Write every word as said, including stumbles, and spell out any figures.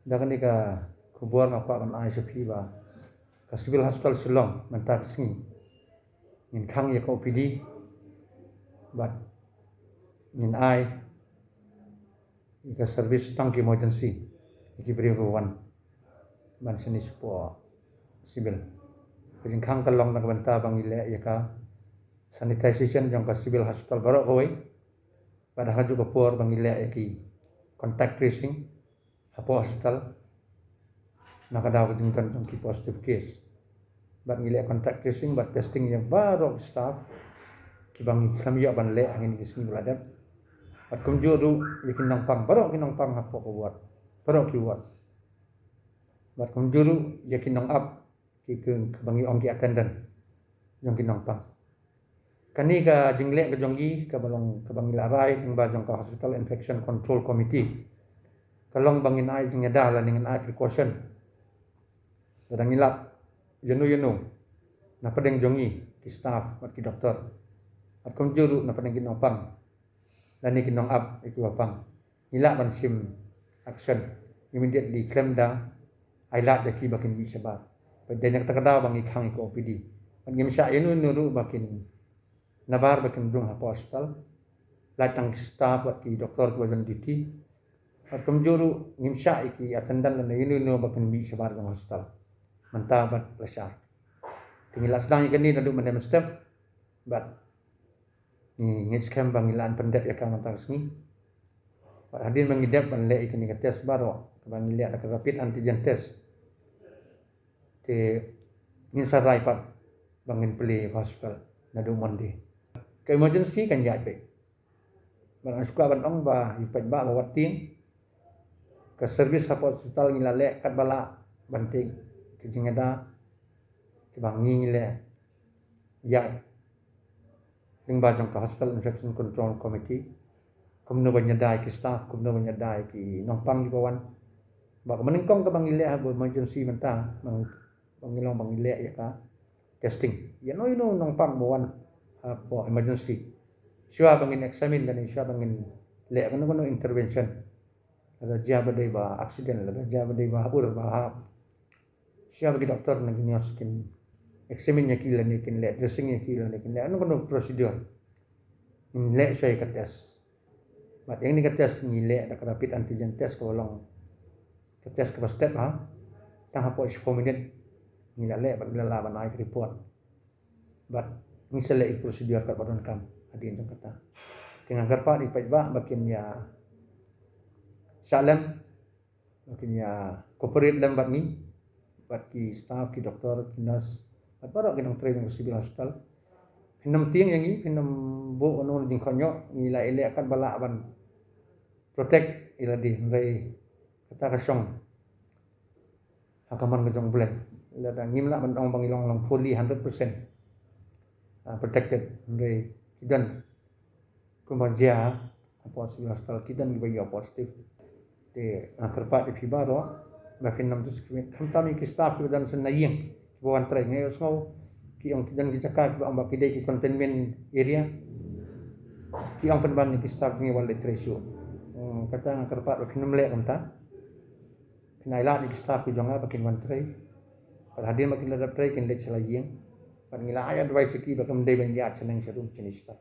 Da kane ka khubor nga kwah ban ai sha phi ba ka Civil Hospital Shillong mynta ka sngi ngin khang ïa ka O P D bad ngin ai ïa ka service tang ki emergency ïa ki briew ba wan ban shane shapoh Civil. Ka jingkhang ka long na ka bynta ba ngi leh ïa ka sanitization jong ka Civil Hospital baroh kawei. Bad ha kajuh ka por ba ngi leh ïa ki contact tracing hapoh hospital na ka daw ka jingdon jong ki positive case. Bad ngi leh contact tracing bad testing ïa baroh ki staff kiba ngi khlem ïoh ban leh ha kine ki sngi ba la dep. Bad kumjuh ruh ïa ki nongpang, baroh ki nongpang hapoh ka ward, baroh ki ward. Bad kumjuh ruh ïa ki nongap, ki, ki, kiba ngi ong ki attendant jong ki nongpang. Kane ka jingleh ka jong ngi kaba long, kaba ngi la rai lyngba jong ka Hospital Infection Control Committee ka long ba ngin ai jingïada lane ngin ai precaution. Lada ngi lap ïano ïano na pdeng jong ngi, ki staff bad ki doktor, bad kumjuh ruh na pdeng ki nongpang lane ki nongap ïa kiba pang, ngi lah ban shim action immediately khlem da ai lad ïa ki ba kin mih shabar. Bad dei na kata ka daw ba ngi khang ïa ka O P D. Bad ngim shah ïano ïano ruh ba kin nabar ba kin rung hapoh hospital, lait tang ki staff bad ki doktor kiba don duty. Bad kumjuh ruh ngim shah ïa ki attendant lane ïano ïano ba kin mih shabar jong hospital mynta bad lashai. Te ngi la sdang ïa kane naduh mynne mynstep bad ngi ngeit skhem ba ngi lah ban pyndep ïa ka mynta ka sngi. Bad hadien ba ngi dep ban leh ïa kane ka test baroh kaba ngi leh da ka rapid antigen test, te ngin sa rai pat ba ngin plie ïa ka hospital naduh Monday. Ka emergency kan ïaid beit. Bad nga sngewkwah ban ong ba ïa peit ba, ba wat tieng ka service hapoh hospital ngi la leh katba lah ban tieng ka jingïada kiba ngi ngi leh ïa lyngba jong ka Hospital Infection Control Committee. Kumno ban ïada ïa ki staff, kumno ban ïada ïa ki nongpang kiba wan. Ba ka nyngkong kaba ngi leh ha ba emergency mynta, ba ngi long ba ngi leh ïa ka testing ïano ïano nongpang ba wan hapoh emergency. Shuwa ba ngin examine lane shuwa ba ngin leh kano kano intervention, lada jia ba dei ba accident, lada jia ba dei ba ha ur ba ha, shuwa ba ki doktor na ki nurse kin examine ïa ki lane kin leh dressing ïa ki lane kin leh kano kano procedure, ngin leh shuwa ïa ka test. Bad ïa kane ka test ngi leh da ka rapid antigen test kaba long ka test kaba step ha. Tang hapoh shiphew minit ngi la leh bad ngi la lah ban ai ka report. Bad ngi sa leh ïa ka procedure katba donkam hadien jong kata. Te nga kyrpad ïa peit ba, ba kin ïa shah lem, ba kin ïa cooperate lem bad ngi, bad ki staff, ki doktor, ki nurse, bad baroh ki nongtrei jong ka Civil Hospital. Phin nym tieng ïa ngi, phin nym buh kano kano jingkohnguh, ngi la ïaleh katba lah ban protect ïa lade, hynrei kata ka shong ha ka mon ka jong U Blei. Lada ngim lah ban ong ba ngi long long fully hundred percent, ah, protected, hynrei ki don kumba jia hapoh Civil Hospital, ki don kiba ïoh positive. Te nga kyrpad ïa phi baroh ba phin nym discriminate, khamtam ïa ki staff kiba don sha na ïing kiba wan trei. Nga ïohsngew ki ong ki don ki jaka kiba ong ba ki dei ki containment area, ki ong pynban ïa ki staff jong ngi wan leit trei shuh. Hmm, kata nga kyrpad ba phin nym leh kumta. Phin ai lad ïa ki staff ki jong nga ba kin wan trei. Bad hadien ba kin la dep trei kin leit sha la ïing. Bad ngi la ai advice ïa ki ba kim dei ban ïaid shaneng sharum shane shatai.